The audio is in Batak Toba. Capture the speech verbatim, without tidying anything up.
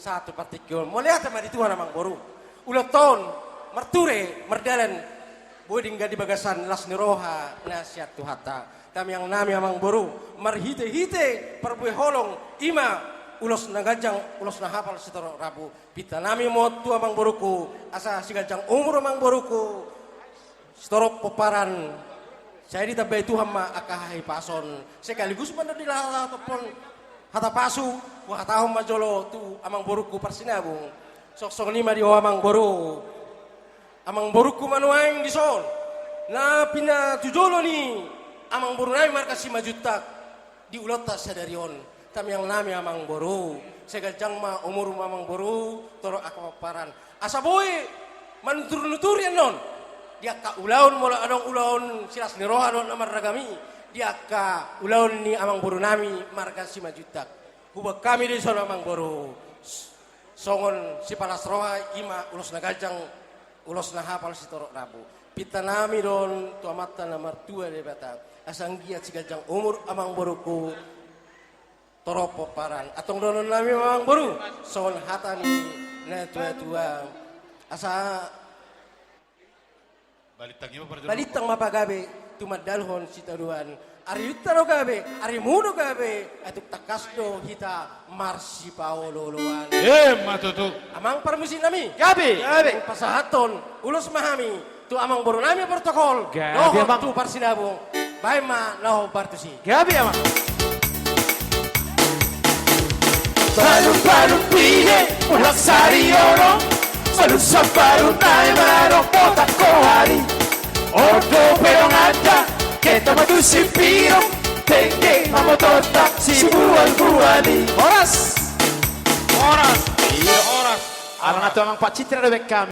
Sahat tu partingkian on. Mauliate ma di Tuhan, amangboru. Ulaonta on marture mardalan, boi denggan di bagasan las ni roha na sian Tuhanta. Tamiang nami, amangboru, marhitehite parbue holong, i ma ulos na ganjang, ulos na hapal sitorop rambu. Pinta nami ma on tu amangboruku, asa siganjang umur, amangboruku, sitorop pomparan. Sai ditambai Tuhan ma angka hahipason, sekaligus mandok di laho tompon hata pasu, huhatahon ma jolo tu amangboruku parsinabung. Songon i ma di ho, amangboru. Amangboruku ma nuaeng dison, na pinatujolo ni amangboru nami marga Simanjuntak di ulaonta sadari on. Tamiang nami, amangboru, sai ganjang ma umurmu, amangboru, torop angka pomparan. Asa boi manutur-nuturi annon di angka ulaon, molo adong ulaon silas ni roha dohot na marragam i, di angka ulaon ni amangboru nami marga Simanjuntak. Huboan hami do dison, amangboru. Songon sipalas roha, i ma ulos na ganjang, ulos na hapal sitorop rambu. Pinta nami do on tu Amanta na martua Debata, asa anggiat siganjang umur, amangboruku, torop pomparan. Antong dohonon nami, amangboru, songon hata ni na tua-tua, asa balintang i ma parjolo. Balintang ma pagabe, tumandalhon sitadoan. Ariunta do gabe, arimu do gabe, ai tung tangkas do hita marsipaolo-oloan. Emma tutu. Amang parmusik nami. Gabe. Gabe. Pasahathon ulos ma hami tu amangboru nami protokol. Gabe, dohot amang. Tu parsinabung. Baen ma na hombar tusi. Gabe, amang. Balum-balum pide, mulak sari ono, balum sambaru nai manado potak kohari. Ondo pedong anda, keta matu sipiro, tengge mamotota sibual-bual i. Horas. Horas. Iya, horas. Alang atu amang Pak Citra do bekam.